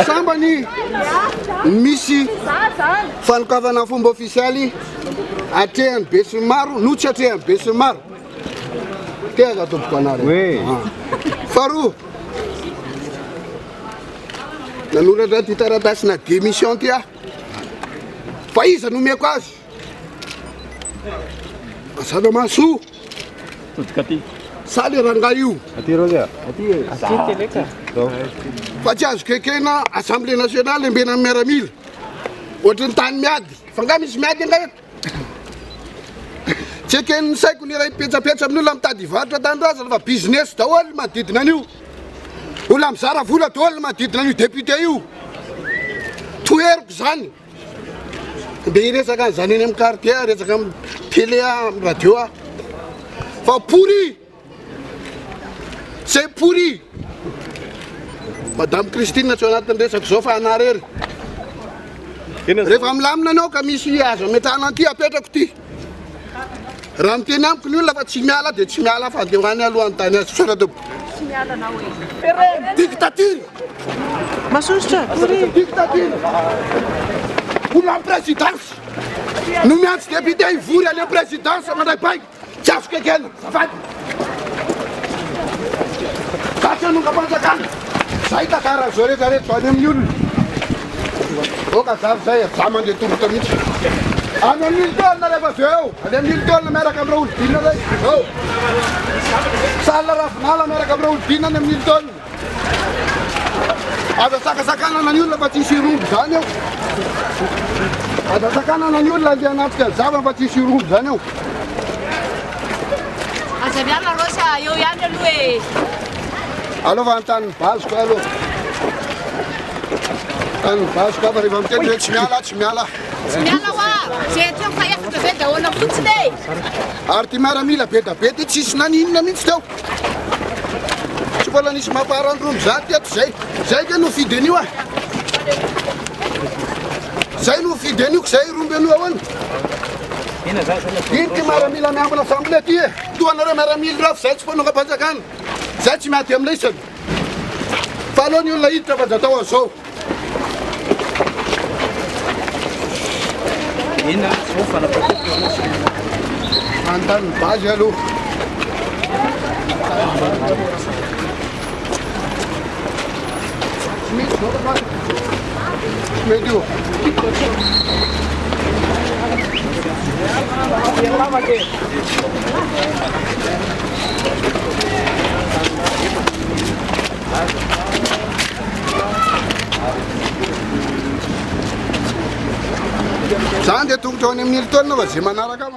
Sambany misy fanokafana fomba ofisialy atrehan'ny besinimaro no tsy atrehan'ny besinimaro. Tehaka tompoko anareo. Faharoa, nanoratra ity taratasina démission ity aho. Fa iza no omeko azy? Mazava mahasoa. Todika aty. Sa le rangahy io? Aty Rozy a. Aty e. Aty télé ka. Fa tsy azoko ekena assemblée nationale embenan'ny miaramila. Ohatry ny tany miady. Fa nga misy miady nga eto? Tsy eken'ny saiko ny iray petsapetsa amin'ny olona mitady hivarotra tanindrazana fa business daholo ny manodidina an'io. Olona mizara vola daholo ny manodidina an'io député io. Toheriko izany. Ndeha hiresaka an'izany eny amin'ny quartier aho, hiresaka amin'ny télé aho, amin'ny radio aho. Fa pourri! C'est pourri! Madame Christine tsy ao anatin'ny resaka izao fa anah rery. Rehefa milamina anao ka misy azo ametrahana an'ity, apetrako ity. Raha miteny amiko ny olona fa tsy miala dia tsy miala fa andeha ho any aloha anontany azy. Misaotra tompoko. Tsy miala anao e. Dictature. Masosotra, pourri. Dictature. Olona amin'ny présidence no miantso député hivory any amin'ny présidence mandray baiko. Tsy azoko ekena. Azafady. Za tsy hanongam-panjakana. Zay tantara zao rehetra rehetra any amin'ny olona. Oka zava zay, za mandeha tongotra mihitsy. Any amin'ny Hilton rehefa avy eo. Any amin'ny Hilton miaraka amin'ny Raholidina zay. Ao. Salle Ravinala miaraka amin'ny Raholidina any amin'ny Hilton. Aza sakasakanana ny olona fa tsisy hirombo zany eo. Aza sakanana ny olona andeha hanatrika ny zavany fa tsisy hirombo zany eo. Aza miala Rosa, eo ihany aloha e. Aleo fa antanin'ny base koa aloha. Tanin'ny base koa fa rehefa miteny hoe tsy miala, tsy miala. Tsy miala hoa, zay hatreo fa efatra zay dia ahoana fotsiny e. Ary ty miaramila be da be ty tsisy naninona mihitsy teo. Tsy mbola nisy mampaharany 200 teto zay. Zay ve no fidy an'io ah? Zay no fidy an'io zay romby an'io ahoana? Ino ty miaramila miambina assemblée ty e? Toa anareo miaramila ireo fa zay tsy mpanongam-panjakana. Zay tsy miady amin'ilay isany. Fa aleo ny olona hiditra fa aza atao an'izao. Inona zao fanapahan-kevitra? Anontany ny base aloha. Tsy mety zao fa tsy mety io. Za andeha tongotra ho any amin'ny Hilton fa ze manaraka ahy.